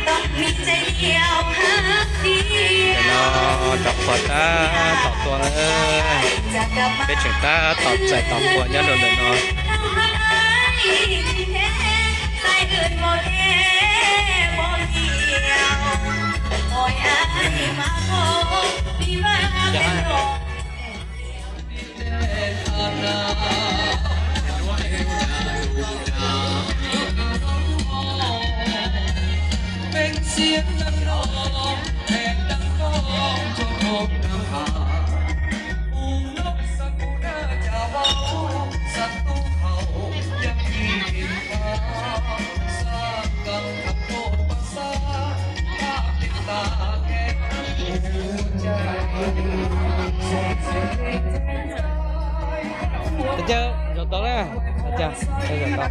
Ntawm no rau qhua tab tom tua na, peb tseem tab tom txais tom qhua nyob rau ntawm no. Ua cas zaum tau na, ua cas zaum tau.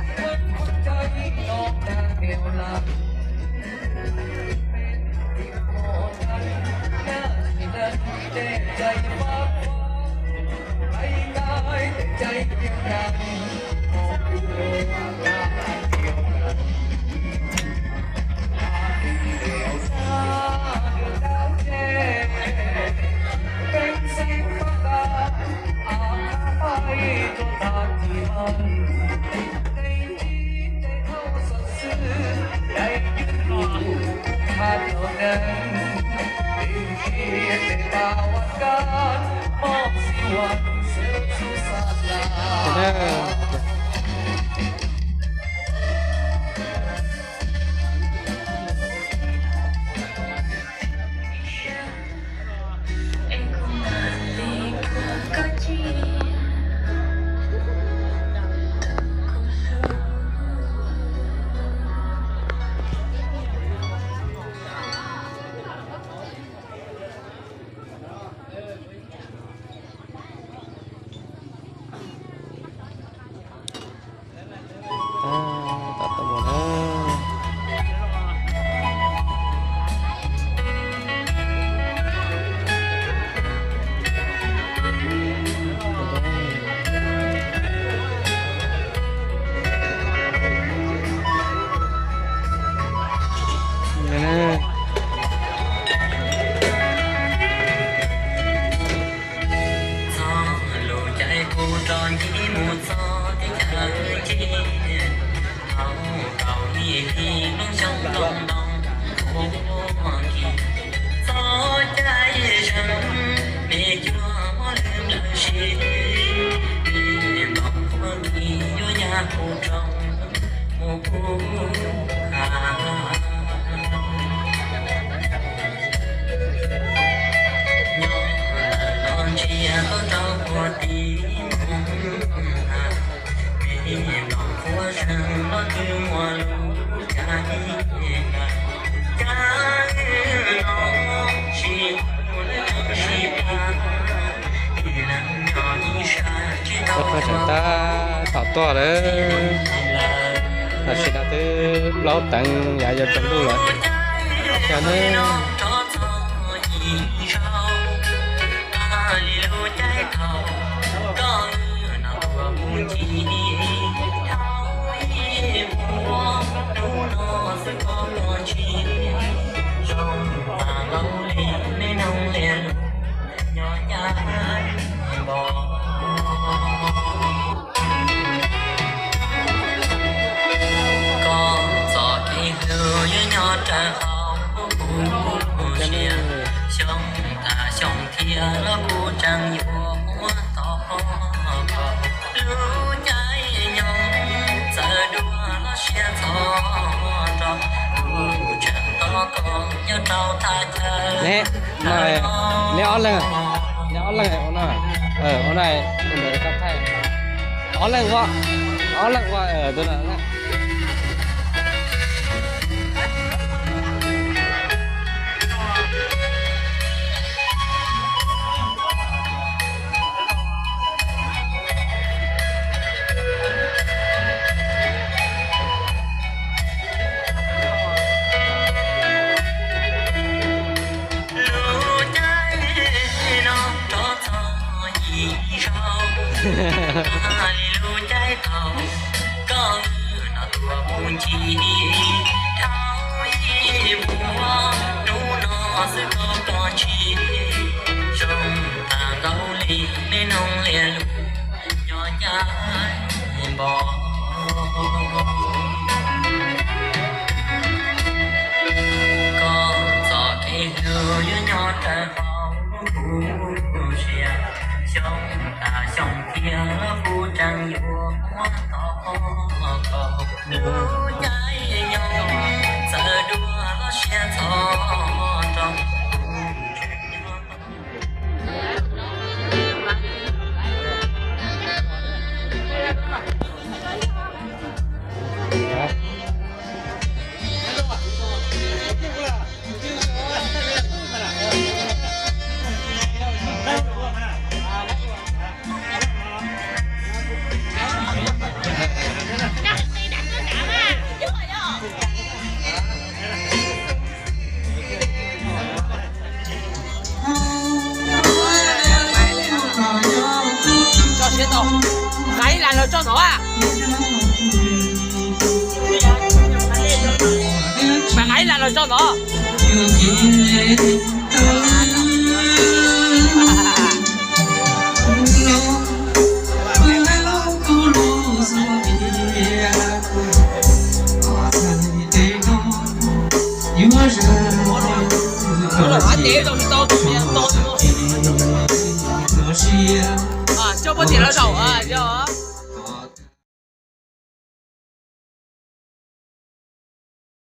Txog lub caij kuv rov nce mus txog teb chaws Nplog, thaum tau ib hlis lub xyoo ntoo ntoo khuv kis, txoj cai zeeg me cuag mob lwj lawm si, me nplooj qhuav kis yuav ya kuv rau mus kuv ha. Nyob lawm no ntsia koj rau puag tim mus, me nplooj qhuav zeeg los twb muaj lub caij, caij no tsis mus lawm sib pab, ib leeg nyob ib sab tsis tau. Tseem tab tom tuaj lawm, tam sim no twb plaub teev yav yuav tsaus ntuj lawm. Cas ne? Koj txoj kev hlub yuav nyob raws hauv kuv siab, xyoo tas xyoo thiab los kuv tseem yuav muab tau koj. Lub caij nyoog txawm dua los siab txog nrho, kuv tseem tos koj nyob rau thaj chaw. Neb ob leeg, neb ob leeg ua no, ua no, ob leeg ua, ob leeg ua tus no. Lub caij no rov txog ib zaug, li lub caij thaum koj no tuaj mus ncig dhau ib xwb koj koj tsis zoo, tham ntau li me noog liam lus nco ncaj npom. Koj txoj kev hlub yuav nyob rawv hauv kuv siab, xyoo tas xyoo thiab kuv tseem yuav muab tau koj. Lub caij nyoog txawv dua los siab txog rau kuv. Tso siab tau. Nqa ib las los tso ntawd a. Mas nqa ib las los tso ntawd. Coj poj niam los zaum yog.